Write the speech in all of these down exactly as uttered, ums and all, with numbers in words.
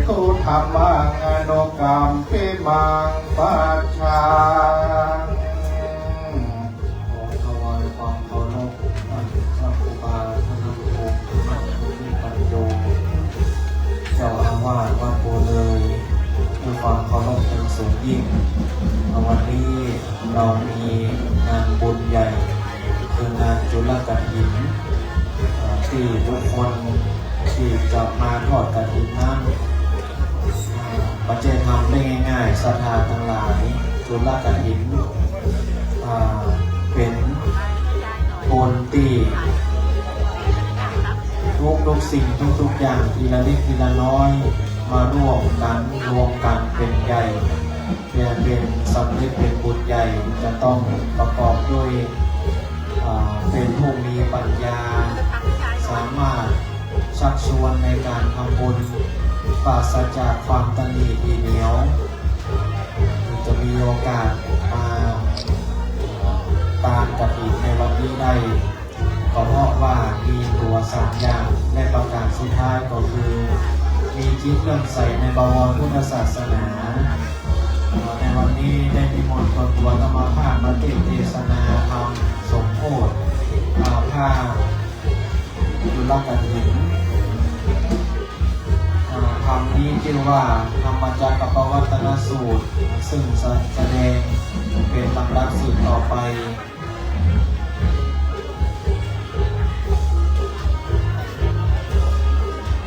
โต ธัมมัง อนุกัมปิมัง ปัจฉัง ขอถวายความเคารพท่านพระครูบาธนพงษ์ ธนพงษ์ ปัญโญ เจ้าอาวาสวัดโพธิ์เลย ด้วยความเคารพอย่างสูงยิ่ง วันนี้ เรามีงานบุญใหญ่ คืองานจุลกฐิน เอ่อ ตี้บุคคลตี้จะมาทอดกฐินนั้น อ่า บ่ใจ้ทำได้ง่ายๆ ศรัทธาตังหลาย จุลกฐิน อ่า เป๋นบุญตี้ ทุกๆ สิ่งทุกๆ อย่าง ทีละเล็กทีละน้อย มาร่วมกั๋น รวมกั๋นเป๋นใหญ่ เป๋น เป๋นสำเร็จเป๋นบุญใหญ่ จะต้องประกอบด้วย อ่า เป๋นผู้มีปัญญา สามารถชักชวนในการทำบุญ ปราศจากความตระหนี่ทีเหนียว จะมีโอกาสมาตานกฐินในวันนี้ได้ ก็เพราะว่ามีตั๋วสามอย่าง และประการสุดท้ายก็คือ มีจิตเลื่อมใสในบวรพุทธศาสนา ในวันนี้ได้นิมนต์ตนบวชธรรมภาพมาเทศน์เทศนาธรรมสมโภช อ่า ผ้าจุลกฐิน อ่า ธรรมนี้ชื่อว่าธรรมจักรกัปปวัตตนสูตร ซึ่งจะแสดงเป๋นลำดับสืบต่อไป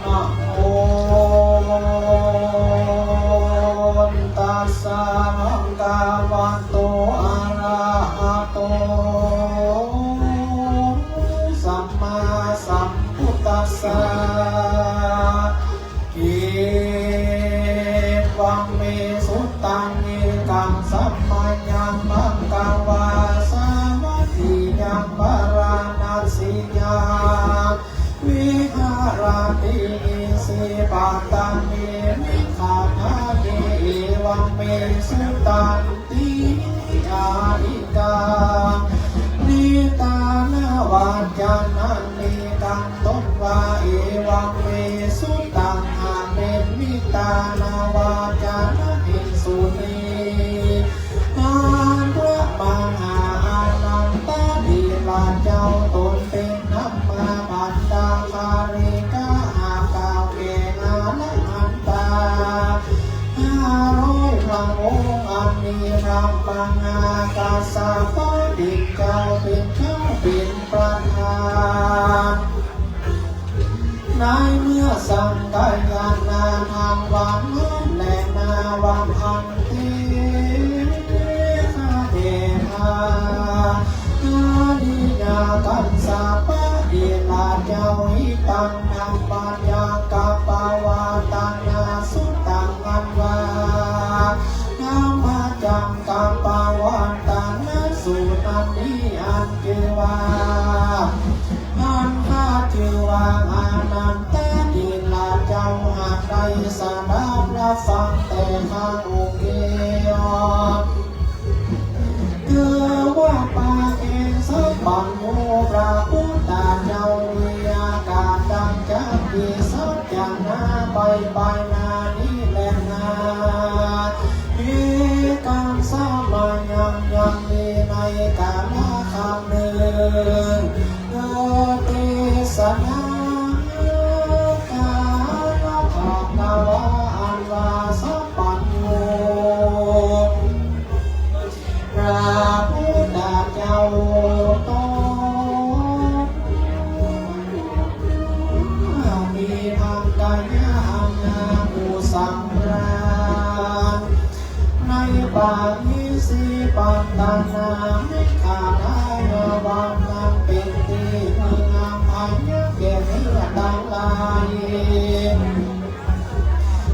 นะโมตัสสะ ภะคะวะโต อะระหะโต สัมมาสัมพุทธัสสะ เอวังเม สุตตัง เอกัง สัมมายัง ภะคะวา สาวัตถียัง พาราณสียัง วิหารติ อิสิปตะเน มิกขาทะเย เอวังเม สุตตันติ อาทิกัง นิทานะวัจจะนะ เนกัง ต้นว่า เอวังเม สุตตัง หากเป๋นนิทานะวัจจะนะภิกษุณี อันพระมหาอานันทะเถระเจ้าตนเป๋นธรรมาบัณฑาคาริกะ หากกล่าวแก่อรหันตา ห้าร้อยพระองค์ อันมีพระมหากัสสปะเถระเจ้าเป๋นเจ้าเป๋นประธาน ในเมื่อสังคายนานัง วังนั้นแลนา วังพันเต เถระ อาทิกัง กัสสปะเถระเจ้า หิตัง ธรรมจักรกัปปวัตตนสูตร อันว่า ธรรมจักรกัปปวัตตนสูตร อันนี้อันจื้อว่า อันข้าจื้อว่าอานันทะเถระเจ้า หากได้สดับรับฟังแต่ข้าองค์เดียว คือว่าปาเกสัพพัญญู พระพุทธเจ้า ด้วยอาการดังจักกี้สัจจะนา ไปไปนานี้แลนา เอกัง สะมะยัง ยังมีในกาละครั้งนึ่ง เกิดเตสนา กาละภะคะวา อันว่าสัพพัญญู พระพุทธเจ้าตรัส มีพระกัลยาณผู้สำราญ ในปาณิสีปัตตนามิกขาทายวันนั้นเป๋นตี้เมืองอภัยแก่เทวดาตังหลาย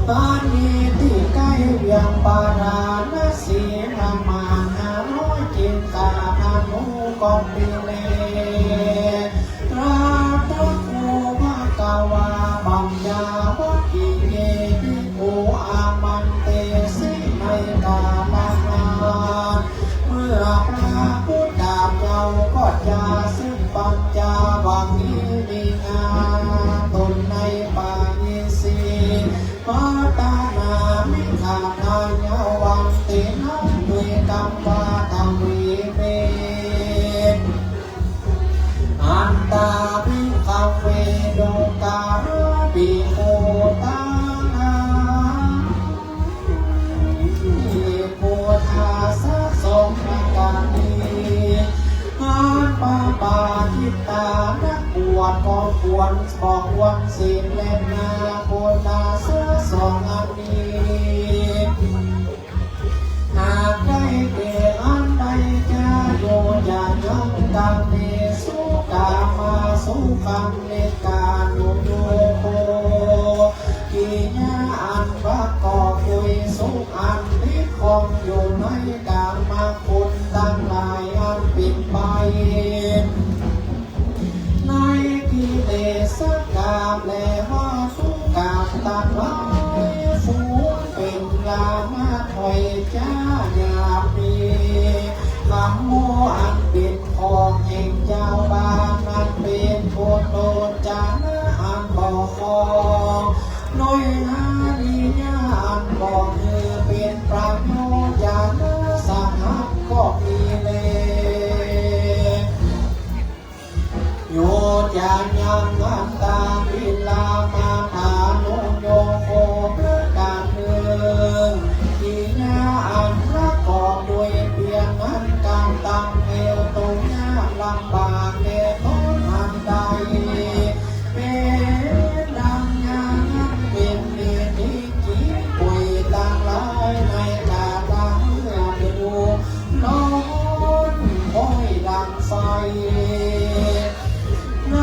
อันมีตี้ใก้เวียงปาราณสี ประมาณห้าร้อยกิตตาธนุกรมปีเล ตรัสตะโข ภะคะวา ปัญจวัคคีย์ ภิกขุ อามันเตสิ ในกาละนั้น เมื่อพระพุทธเจ้าก็จะซึ่งปัญจวัคคีย์ มีอาตนในปาณิสี มาตานามิขะทายัง วันตินะ เวกัมปะทะเวเม อันตาภิกขะเว ดูกราปิ โกตานา พุทธัสสะ สองประก๋านนี้ อันปาปาจิตตา นักบวชก็ควร ก็ควรศีลแลนา พุทธัสสะ สองอันนี้ หากได้แก่อันใดจาโย จะยัง กาเมสุ ก๋ามาสุขันลิกานุโยโก กิริยาอันประกอบด้วยสุขอันติดข้องอยู่ในก๋ามคุณตังหลายอันเป๋นไป ในกิเลสก๋ามและวัตถุก๋ามตังหลาย สูงเป๋นลามะถ้อยจ๋าหยาบมี กำมัวอันเป๋นของแห่งจาวบ้านนั้นเป๋นปุโธจนะอันบ่คอง โดยอาริยะอันบ่หื้อเป๋นประโยชน์จนะสหัสก็มีแล โยจะยัง อันตาภิรมมาทานุโยโก ประก๋านนึ่ง กิริยาอันประกอบด้วยเพียงอันก๋ามตังแลวตรงยากลำบากแก่ต๋นอันใด เป๋นดังอย่างนั้นเป๋นเหตุ ที่จิตป่วยตังหลายในก๋าละเมื่อดูร้อนห้อยดังไฟ ใน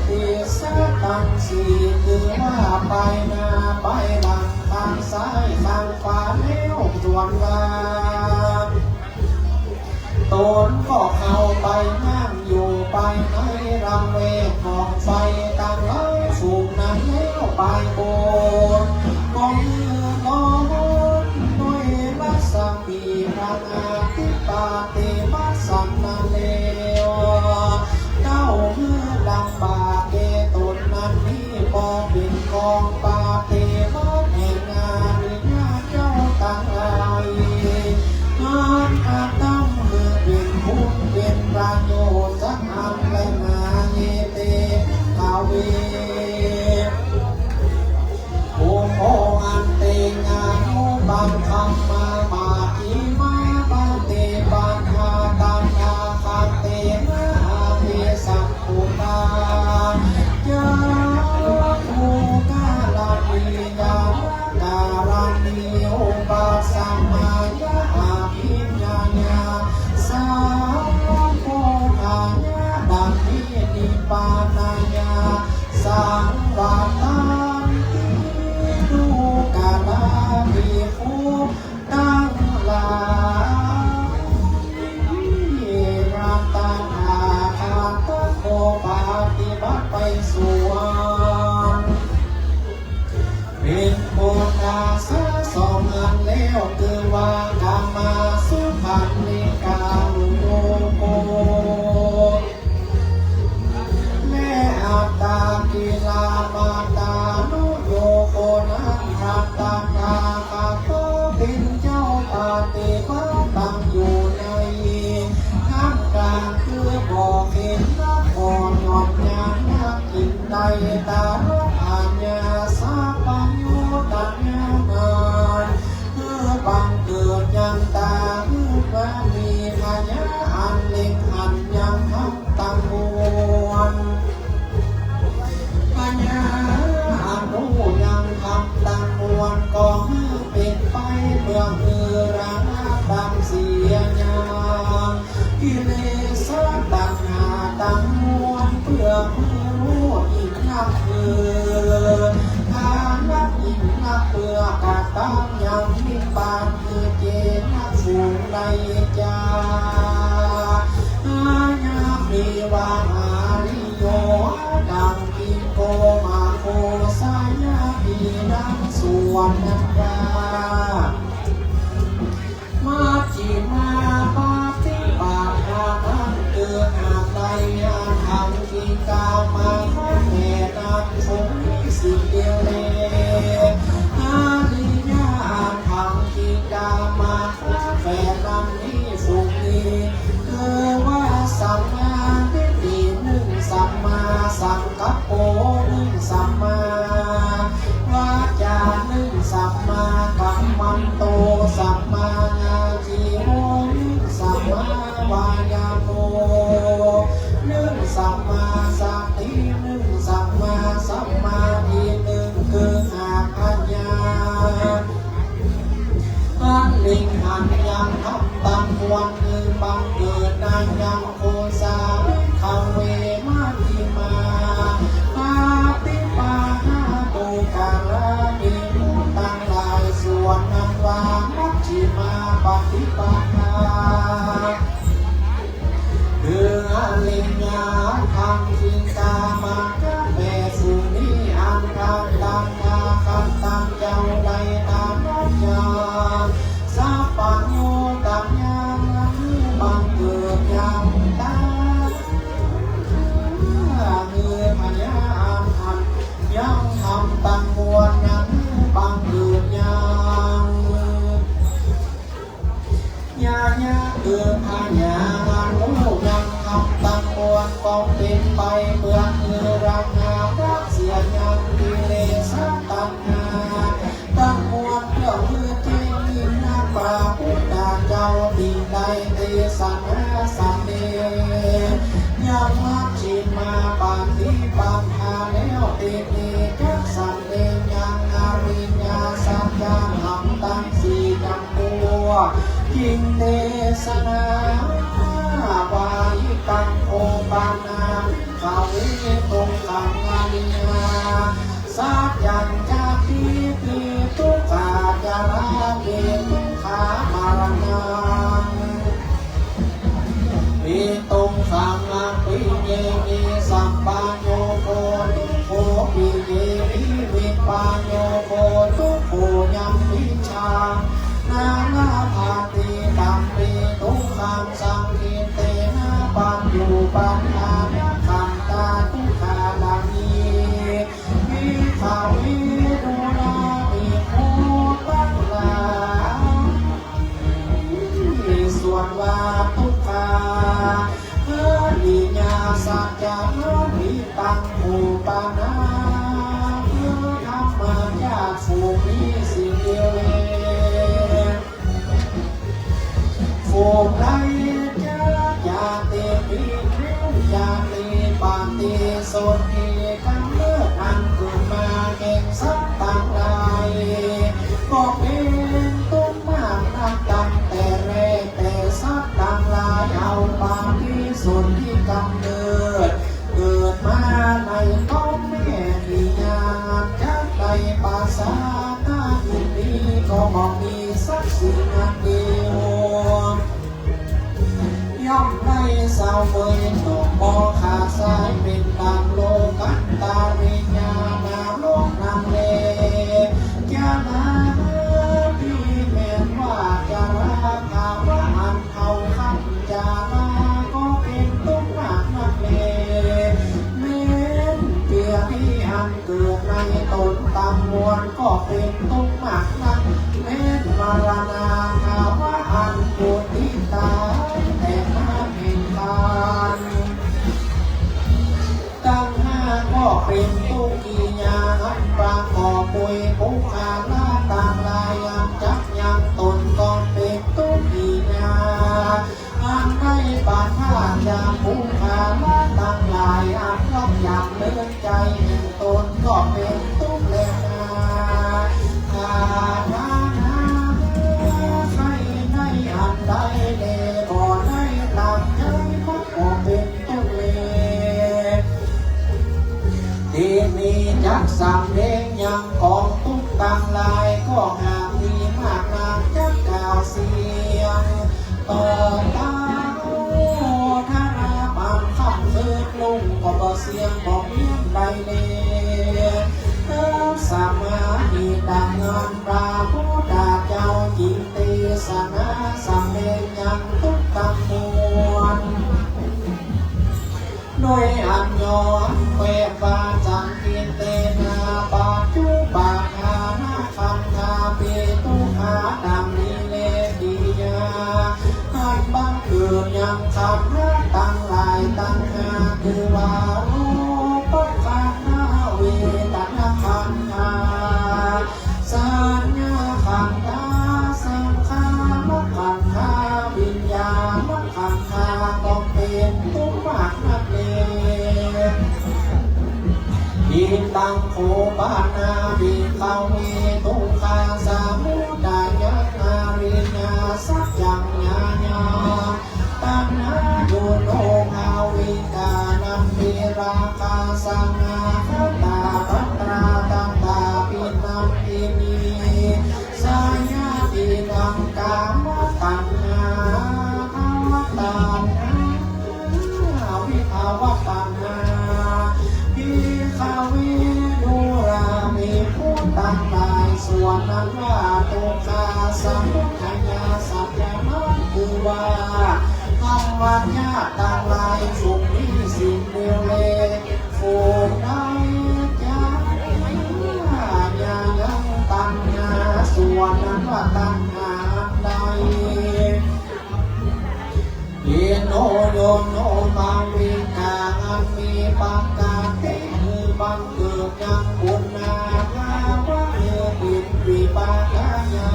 ติสตังสี่ คือว่าไปหน้าไปหลัง ข้างซ้ายข้างขวาแล้วส่วนว่า ต๋นก็เข้าไปนั่งอยู่ไปในละแวกของไฟตังหลายฝูงนั้นแล้ว ไปบนก็เมื่อร้อนด้วยรัศมีพระนาทิปาติวัสสันนั้นแล้ว เต้าเมื่อลำบากแก่ต๋นนั้นนี้ บ่เป๋นของปาฏิบัติแห่งอาริยะเจ้าตังหลาย อันกระทำหื้อเป๋นบุญเป๋นประโยชน์สักอันแลนา เย เต ภิกขะเว อุโภ อันเต ญาณุปักขมมา มัชฌิมาปฏิปทา ตถาคเตนะ อภิสัม พุทธา จักขุกรณี ญาณกรณี อุปสัมมายะ อภิญญายะ สัมโพธายะ ดังนี้ นิพพานายะ สังวัตตันติ ดูกราภิกขุ ตังหลาย พระตถาคตโตปฏิบัติไปสวง เป๋นพุทธัสสะสองอันแล้ว คือว่ากามาสุขันลิกานุโยโก และอัตตกิลมตานุโยโกนั้น พระตถาคตเป๋นเจ้าปฏิบัติตั้งอยู่ในท่ามกลาง คือบ่เข็ญนัก บ่หย่อนยานนัก กินได้ตลอดอาญา สัพพัญญูตญาณ คือบังเกิดยังต๋า คือบ่มีอาญาอันเล็งหันยังธรรมตังมวล อาญาอันฮู้ยังธรรมตังมวล ก็คือเป๋นไปเปื้อหื้อระงับธรรมเสียอย่าง กิเลสตัณหาตังมวล เปื้อหื้อฮู้ยิ่งนัก คือ ฐานะยิ่งนัก เปื้อกระตังยังนิพพาน คือเจนะ สูงได้จา อาญาเปวา อาริโย ดังกิงโกมาโค สายาปี ดังส่วนนั้นว่า มัชฌิมาปฏิปทานั้น คือหากได้อาคังกิกามาคะแนนั้น สงฆ์มีสิบเดียวแล จา นึ่ง สัมมากัมมันโต สัมมาอาชีโว นึ่ง สัมมาวายาโม นึ่ง สัมมาสติ นึ่ง สัมมาสมาธิ นึ่ง คืออัพพญา อันหนึ่งหันยังธรรมตังมวล คือบังเกิดในยัง โคสาลิกเว มัชฌิมา ปาติปาหาปุคคลา ภิกขุตังหลาย ส่วนนั้นว่ามัชฌิมาปฏิปทา คืออริยธรรม กิงคามังคะเปสุ นี้อันธรรมตัง อาคันตัง เจ้าได้ตามนั้นจา สัพพัญญูตะยัง อันหื้อบังเกิดยัง ตา หื้อพญาอันยังธรรมตังมวล อันหื้อบังเกิดยัง ญาณะ คือพญาอันฮู้ยังธรรมตังมวล ก็เป๋นไปเปื้อหื้อระงับเสียยังกิเลสตัณหาตังมวล เปื้อหื้อแจ้งยิ่งนัก พระพุทธเจ้าจึงได้เตสนาสำแดงยังมัชฌิมาปฏิปทาแล้ว เตติจักสำแดงยังอริยสัจจะธรรมตังสี่จำพวก จึงเตสนาว่า อิทัง โภคปะนา ภิกขะเว ทุกขังอริยสัจจัง ชาติ ปี ทุกขา จารา ปี ทุกขา มะระณัง ปี ทุกขัง อะภิเยหิ สัพพะโยโค ทุกโข ปีเยหิ วิปะโยโค ทุกโข ยัมปิชัง นา ลาภะติ ธัม ปี ทุกขัง สังขิเตนะ ปัจจุปัฏฐานะขันธา ทุกขา ดังนี้ ภิกขะเว ดูราภิกขุตังหลาย ส่วนว่าทุกขา อริยสัจจะ อิทัง โภคปะนา ธรรมจัก ผู้มีสิ้นกิเลส ผู้ใด จะ จาติ ปี จาติปฏิสนธิ กำเนิดอันเกิดมาแห่งสัตว์ตังหลาย ก็เป๋นตุ๊กข์มากนักตั้งแต่แรก แต่สัตว์ตังหลายเอาปฏิสนธิกำเนิด เกิดมาในต๊องแม่ที่ยาก จักได้ประสาทายินดี ก็บ่มีสักสิ่งอันเดียว ย่อมได้เสวยทุกข์บ่ขาดสาย เป๋นดังโลกันตาริยา นรกนั้นแล จารา ปี แม่นว่าจารา ภาวะอันเฮาคัน จารา ก็เป๋นตุ๊กข์มากนักแล แม่นเปียที่อันเกิดในต๋นตังมวล ก็เป๋นตุ๊กข์มากนัก แม่นมรณา ภาวะอันผู้ตี้ต๋ายแตกหักแห่งกั๋น ตัณหาก็เป๋นตุ๊กกิริยา อันประกอบด้วยปุคคละตังหลาย อันจักยังต๋นก็เป๋นตุ๊กกิริยา อันได้ปราศจากปุคคละตังหลาย อันรับยังเลิกใจ๋แห่งต๋นก็เป๋นตุ๊กข์แลนา ถ้าหากใครได้อันใดแล บ่ได้ต๋ามใจ๋ มันก็เป๋น ตุ๊กข์แล ตี้นี้จักสำแดงยังกองตุ๊กข์ตังหลาย ก็หากมีมากนักจักกล่าวเสียง ต่อเต้า ทราปังค่ำคืนรุ่ง ก็บ่เสี้ยงบ่เมี้ยนใดแล เออ สมาธิ ดังอันพระพุทธเจ้าจึงเตสนาสำแดงยังตุ๊กข์ตังมวล โดยอันย่อแปลว่า สังขิเตนะ ปัจจุปัฏฐานะขันธา ปี ทุกขา ดังนี้แล กิริยา อันบังเกิดยังขันธะตังหลายตังห้า คือว่า รูปขันธะ เวทนาขันธะ ตัง โข ปะนา ภิกขะเว ทุกขา สะมุตตะยัง อะริยะ สัจจัง ญาณา ตัณหา โย โน ภาวิกา นัมปิ ราคะ สหะกะตา ภัตตา ตัตตา ปิ นัมปินี สะยา อิทัง กามะตัณหา ภวะตัณหา วิภวะตัณหา ภิกขะเว ดูรา ภิกขุตังหลาย ส่วนนั้นว่า ทุกขา สมุตตะยา สัจจะนั้นคือว่า ธัมมะจ๊ะตังหลาย สุขนี้สิ่งเดียวแล สุขใดจ๊ะ ยังตัณหา ส่วนนั้นว่าตัณหาอันใด เย โน โย โน ภาวิกา อันมีปกติคือบังเกิดยังปุณณาภาวะคือเป๋นวิปากายา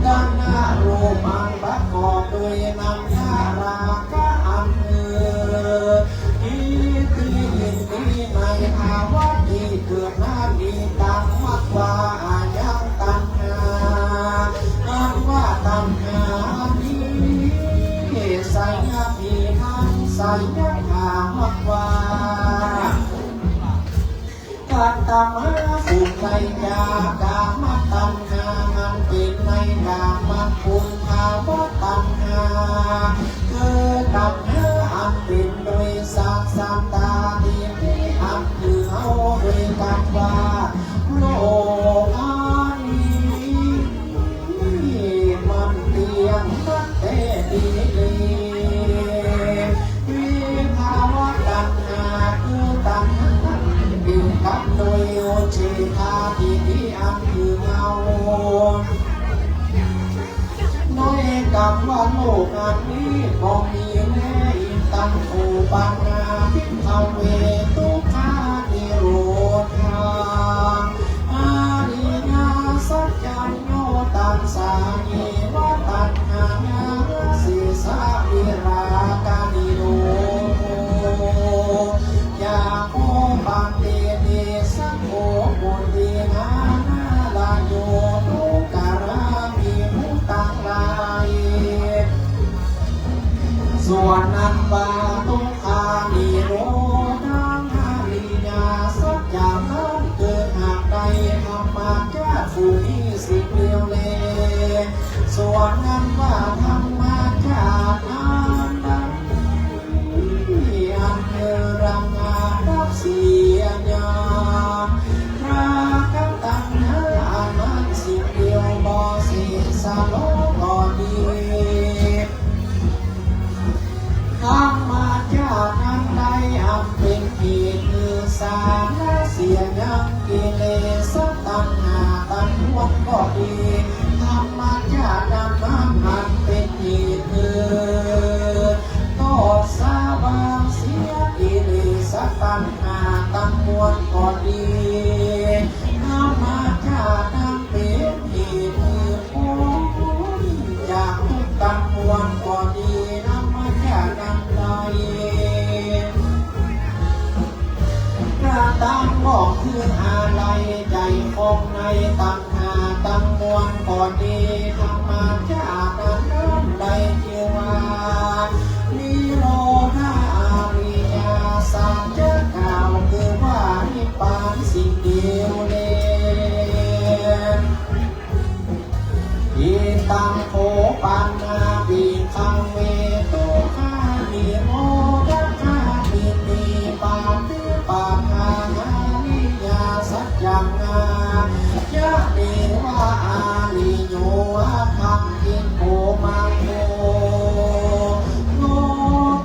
ตัณหารูปังประกอบด้วยนามธาตุราคะอันคือ อิทธิ อินทรีย์ในภาวะที่เกิดนั้น อิทัง มักว่า อายัง ตัณหา อันว่าตัณหานี้ สะยะ อิทัง สะยะถา มักว่า กัตถะมะ สุขใดจ๊ะ กามะตัณหา อันเป๋นในกามคุณ ภวะตัณหา คือตัณหาอันเป๋นโดยสักสันตาทิฏฐิอันถือเอาโดยกำว่า โลกอันนี้มันเตี้ยงตั้งแต่ดีลี วิภวะตัณหา คือตัณหาติดกับโดยอุเฉทาทิฏฐิอันถือเอา ในกำว่าโลกอันนี้บ่มีแล อิทัง โข ปะนา ภิกขะเว ทุกขานิโรธัง อริยสัจจัง โย ตัสสะ เยวะ ตัณหา เสสะ วิราคะ นิโรโธ จะ โข ปะเต เตสะ โข ปุตติ หา นา ละโย ทุกขะรา ภิกขุตังหลาย ส่วนนั้นว่า ทุกขานิโรธัง อริยสัจจังนั้นคือหากใด ธัมมะจ๊ะ สุขนี้สิ่งเดียวแล ส่วนนั้นว่า ธัมมะจ๊ะ นั้น อันคือระงับดับเสียยัง ราคะตัณหาอันนั้นสิ่งเดียว บ่เสสะโลก็ดี ธัมมะจ๊ะ นั้นใด อันเป๋นเหตุคือสาละเสียยังกิเลสตัณหาตังมวลก็ดี ธัมมะจ๊ะ นั้นอันเป๋นเหตุคือ ทอดสะบางเสียกิเลสตัณหาตังมวลก็ดี ธัมมะจ๊ะ นั้นเป๋นเหตุคือ พ้นจากทุกข์ตังมวลก็ดี ธัมมะจ๊ะ นั้นใด กระตัง บ่คืออาลัยใจ๋ของในตัณหาตังมวลก็ดี ธัมมะจ๊ะ นั้นใด จื้อว่า นิโรธาริยสัจจะ กล่าวคือว่านิพพานสิ่งเดียวแล อิทัง โข ปะนา ภิกขะเว ทุกขานิโรธคามินี ปะฏิปทา อริยสัจจัง อายะเมวะ อาริโย อะคังคิโก มัคโค โล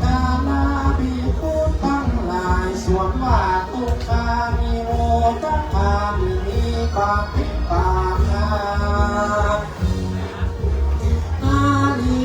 กานา ภิกขุตังหลาย ส่วนว่า ทุกขานิโรธคามินี ปะฏิปทา อริ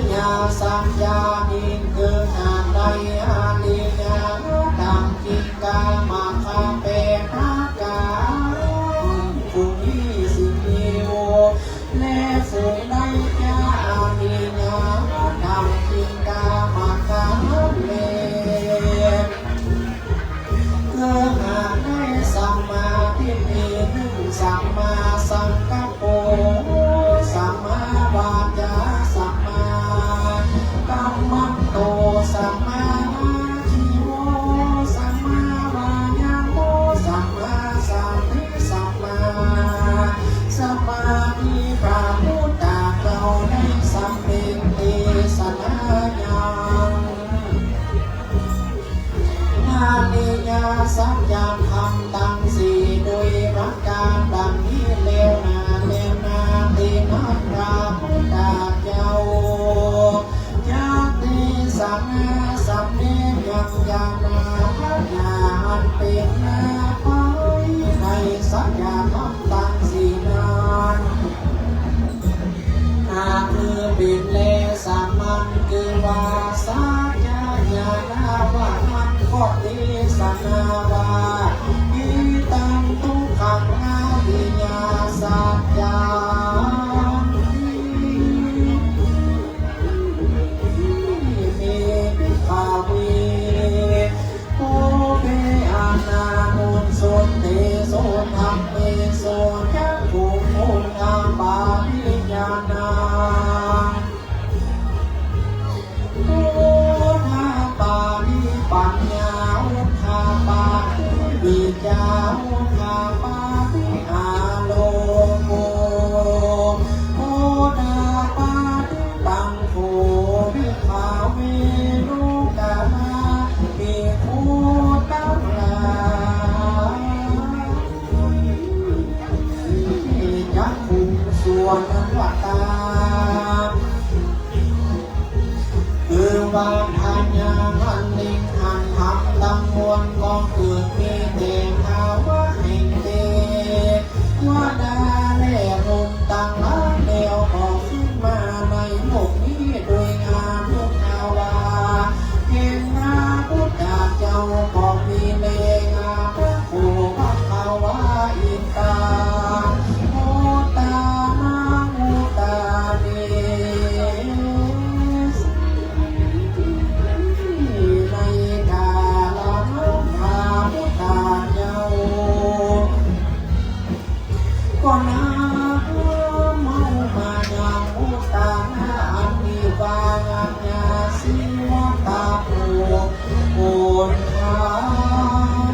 ควรนั้นว่าตาม คือว่าทายาทอันหนึ่งหันธรรมตังมวลก็เกิดมีแต่ภาวะแห่งเตวดาและพรหมตังหลายแล้วก็ขึ้นมาในโลกนี้โดยอานุภาพาแห่งพระพุทธเจ้าก็มีแล อาภะโข ภะคะวา อิตา โมตานัง อุตตาเน ในกาละนั้นพระพุทธเจ้า ก็น้อมเอามายังอุตตานะอันนี้ว่า อัญญาสีวัตโต โกณฑั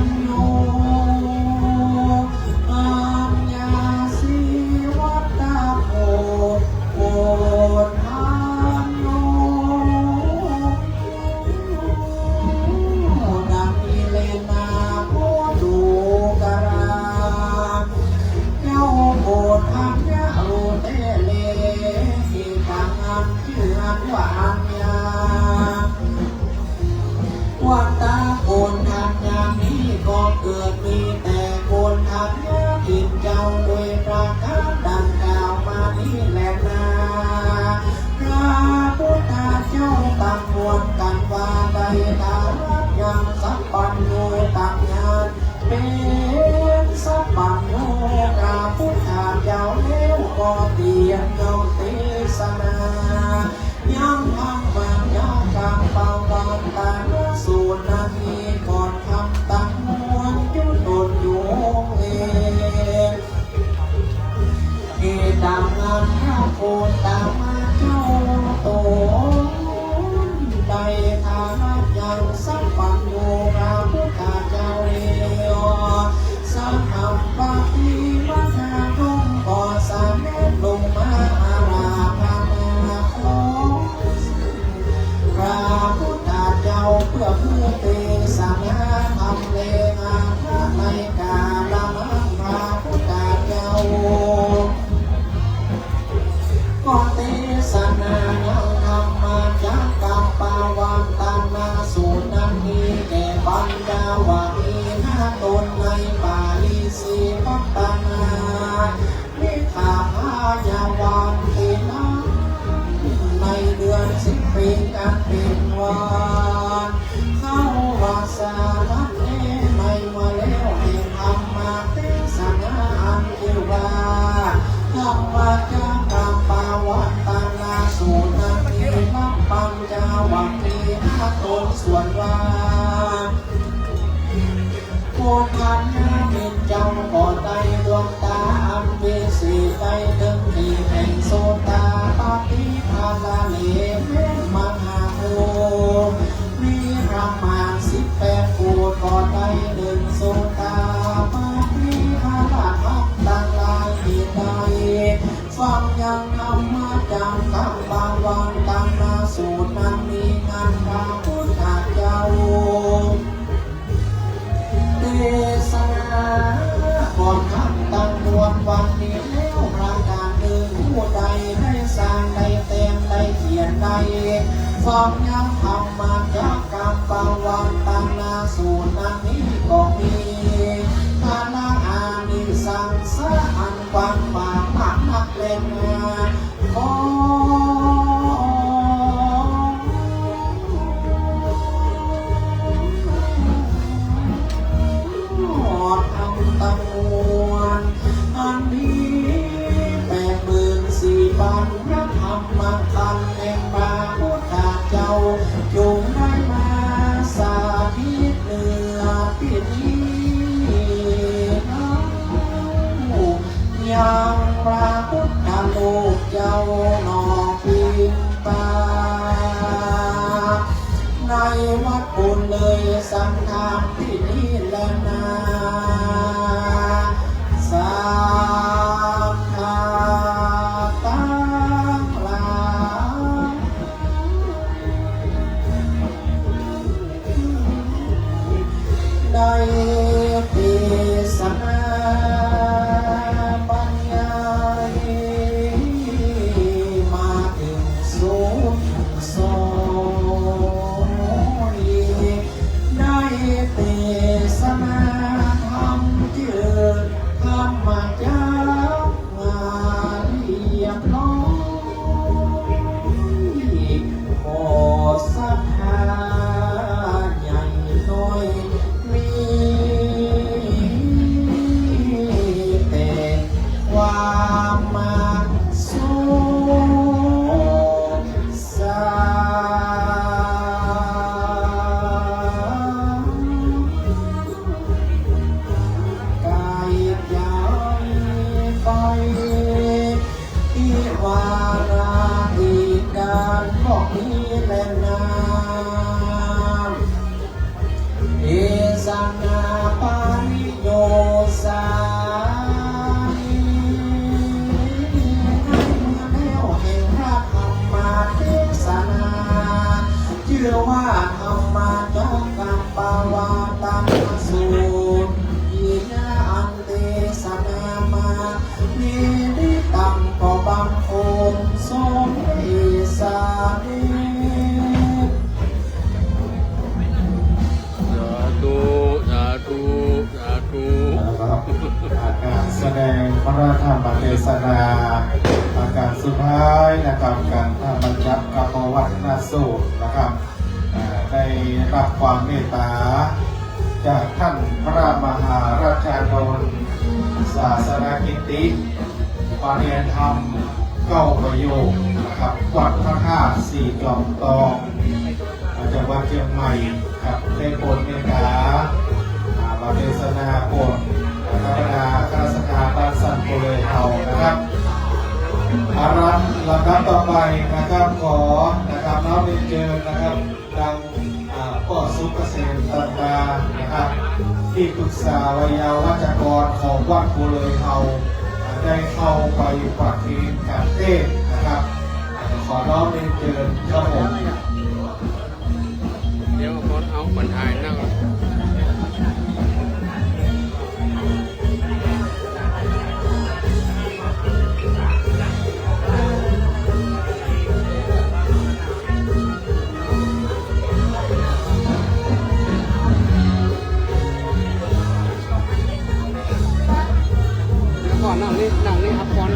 ญโญ อัญญาสีวัตโต โกณฑัญโญ ดังนี้แลนา โพธุคคลา เจ้าโกณฑัญญะรู้แต๊แล เอตัง อันจื้ออันว่าอัญญา วัตโต โกณฑัญญานี้ก็เกิดมีแต่โกณฑัญญะเป๋นเจ้าโดยประก๋านดังกล่าวมานี้แลนา พระพุทธเจ้าตังมวลกั๋นว่า ไตรรัตน์ยังสัพพัญญูตังญาณเป๋นสัพพัญญู พระพุทธเจ้าแล้วก็เตียนย่อมเตสนา ยังธรรมจักกัปปวัตตนสูตรนั้นนี้ ก่อนธรรมตังมวลอยู่ตนอยู่องค์เอง เอตัง อันพระโคตมะเจ้าตนได้ทานะยังสัพพัญญูพระพุทธเจ้าแล้ว สหัมปติมหาพรหมก็เสด็จลงมาอาราธนาขอ พระพุทธเจ้าเปื้อเผยเตสนาธรรมแล อาภะ ในกาละนั้นพระพุทธเจ้า ก็เตสนายังธรรมจักกัปปวัตตนสูตรนั้นนี้แก่ปัญจวัคคีย์ห้าต๋นในปาริสีพัตตนา มิขพายาวันตินะ ในเดือนสิบเพ็ญอันเป๋นวันเข้าวัสสะนั้นแล ในเมื่อแล้วแห่งธรรมเตสนาอันจื้อว่า ธรรมจักกัปปวัตตนสูตรนั้นนี้ ลำปัญจวัคคีย์ห้าต๋นสวดว่า โกณฑัญญะเป๋นเจ้าก็ได้ดวงต๋าอันวิเศษ ได้เถิงตี้แห่งโสตาปัตติผลเลเวมหาโพธิ์ มีพระมารสิบแปดโกฏ ก็ได้เถิงโสตาปัตติผลธรรมตังหลายตี้ได้ ฟังยังธรรมจักกัปปวัตตนสูตรนั้นนี้ อันพระพุทธเจ้าเตสนาก่อนธรรมตังมวลวันนี้แล้วประก๋านนึ่ง ผู้ใดได้สร้างได้แต่งได้เขียนได้ ฟังยังธรรมจักกัปปวัตตนสูตรนั้นนี้ก็มี พละอานิสังสะอันกว้างขวางมากนักแลนา ขอธรรมตังมวล อันมีแปดหมื่นสี่ปัน พระธรรมขันธ์แห่งพระพุทธเจ้า จงได้มาสถิตเหนือตี้นี้ ยังพระพุทธรูปเจ้าหนอปิณฑบาต ในวัดปุณเลยสันธามตี้นี้แลนา สัทธาตังหลาย ได้เตสนาบรรยาย พระธรรมเทศนา อาก๋านสุดท้ายนะครับ ก๋านธรรมจักรกัปปวัตนสูตรนะครับ อ่า ได้ฮับความเมตต๋าจากต้านพระมหาราชานนท์ ศาสนกิตติ ปริยญธรรมเก้าประโยคนะครับ วัดพระธาตุสี่จอมตอง จังหวัดเจียงใหม่ครับ ได้โปรดเมตต๋า อ่า มาเทศนาโปรด อ่า บรรดาข้าราชก๋านบ้านสันปูเลยเฮานะครับ อารัตลำดับต่อไปนะครับ ขอนะครับ น้อมเรียนเจิญนะครับ ดัง อ่า ป้อสุกเกษม ตันดานะครับ ตี้ปรึกษาไวยาวัจกรของวัดปูเลยเฮา อ่า ได้เข้าไปประเคนก๋านเตศน์นะครับ อ่า ขอน้อมเรียนเจิญครับผม เดี๋ยวเอาคนเอาคนถ่ายนั่ง แล้วก็นั่งนี่ นั่งนี่ครับ ก่อน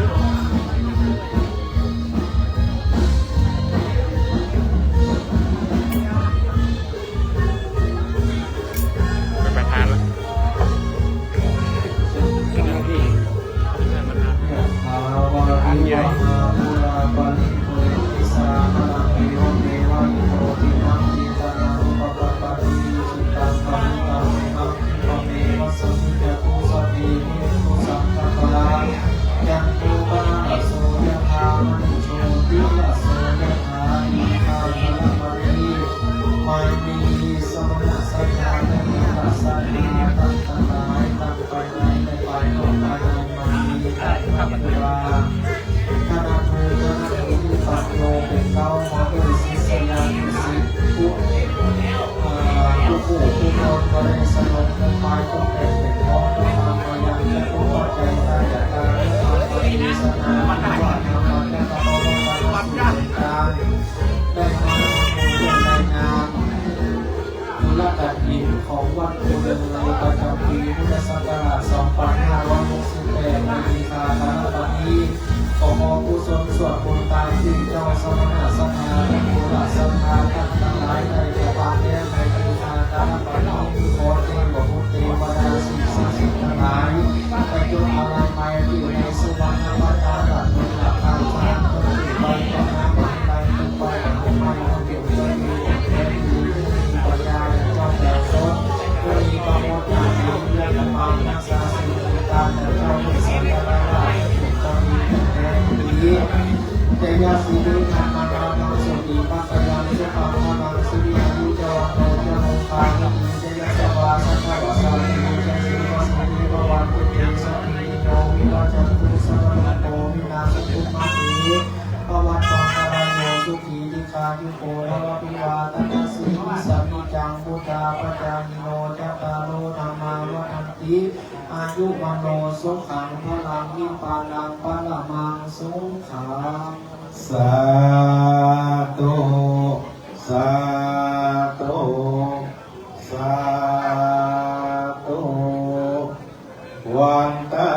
เป็นประธานละ มณี สมณะสัตถา และมหาสัตถาตังหลาย ตังภายในและภายนอก ภายในมณี ตังมัคคุรา คณะครู คณะครูที่ปัญโญ เป๋นเก๊า พร้อมด้วยศิษยานุศิษย์ ผู้ เอ่อ ผู้ ผู้ ผู้คนก็ได้สนมน้อมถวาย จงเป็นเกียรติพร้อมด้วยธรรมยัง จตุปัจจัย ทายาท และธรรมเทศนา ว่าธรรมจักรกัปปวัตนสูตร เป๋นก๋าน ได้มาทำบุญร่วมในงานบุญกฐินของวัดปูเลยประจำปี๋พุทธศักราชสองปันห้าร้อยหกสิบแปด ในอีกาคารบัดนี้ ก็ขอกุศลส่วนบุญตามตี้เจ้าสมณะสัตถา และปุระสัตถาตังหลายได้กระทำแล้วในอีกาคารบัดนี้ ขอเทพบุตรเทวดาสิ่งศักดิ์สิทธิ์ตังหลาย ไปจุดอาลัยไมตรีในสุวรรณประชาราช หลักธรรมสาม จงอยู่ไปต่อหน้าบั้งใดจงไปต่อไป จงอยู่จงมีจงแผ่ดี จงมีปัญญาอย่างเจ้าแผ่สด จงมีประโมทย์อย่างยิ่ง และจะปางรักษาสิ่งที่ตามแต่เจ้าผู้ทรงพระราชจงมีจงแผ่ดี จยะสิริธรรมานันทัง โสติภักขยัง สุขังพลัง สิริอายุจวัณโณ จะโรคาวินาศ ยะสะวา สัพพะวะสา เต จะ สิริวะ สิริวะ วันตุ เต สัพพีติโย วิวัชชันตุ สัพพะโรโค วินาสสะตุ มา เต ภะวัตวันตะราโย สุขี ทีฆายุโก ภะวะ อภิวาทะนะสีลิสสะ นิจจัง วุฑฒาปะจายิโน จัตตาโร ธัมมา วัฑฒันติ อายุ วัณโณ สุขัง พะลัง นิพพานัง ปะระมัง สุขัง สาธุ สาธุ สาธุ วันตา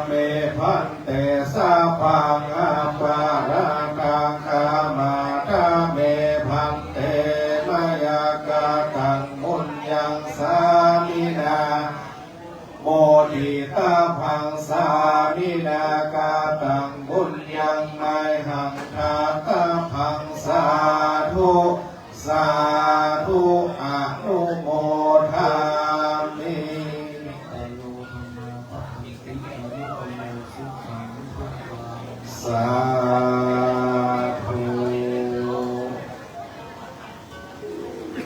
เม ภันเต สัพพัง อัปปะราธัง ขะมาทะเม ภันเต มะยะกะตัง บุญญัง สามินา โมทิตาภัง สามินา กะตัง บุญญัง มะยหัง ทาตาภัง สาธุ สาธุ อนุโมทามิ สาธุ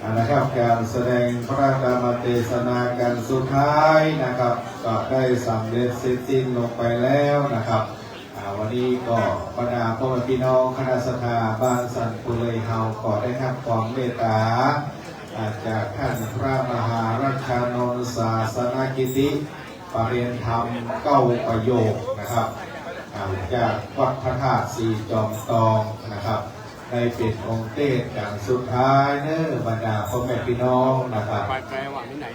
อ่า นะครับ ก๋านแสดงพระธรรมเทศนาก๋านสุดท้ายนะครับ ก็ได้สำเร็จเสร็จสิ้นลงไปแล้วนะครับ อ่า วันนี้ก็บรรดาพ่อแม่พี่น้องคณะศรัทธาบ้านสันปูเลยเฮาก็ได้ฮับความเมตต๋า อ่า จากต้านพระมหาราชานนท์ ศาสนกิตติ ปริยญธรรมเก้าประโยคนะครับ อ่า จากวัดพระธาตุสี่จอมตองนะครับ ได้เป๋นองค์เตสน์ก๋านสุดท้ายเน้อบรรดาพ่อแม่พี่น้องนะครับ ไปไกลว่าที่ไหน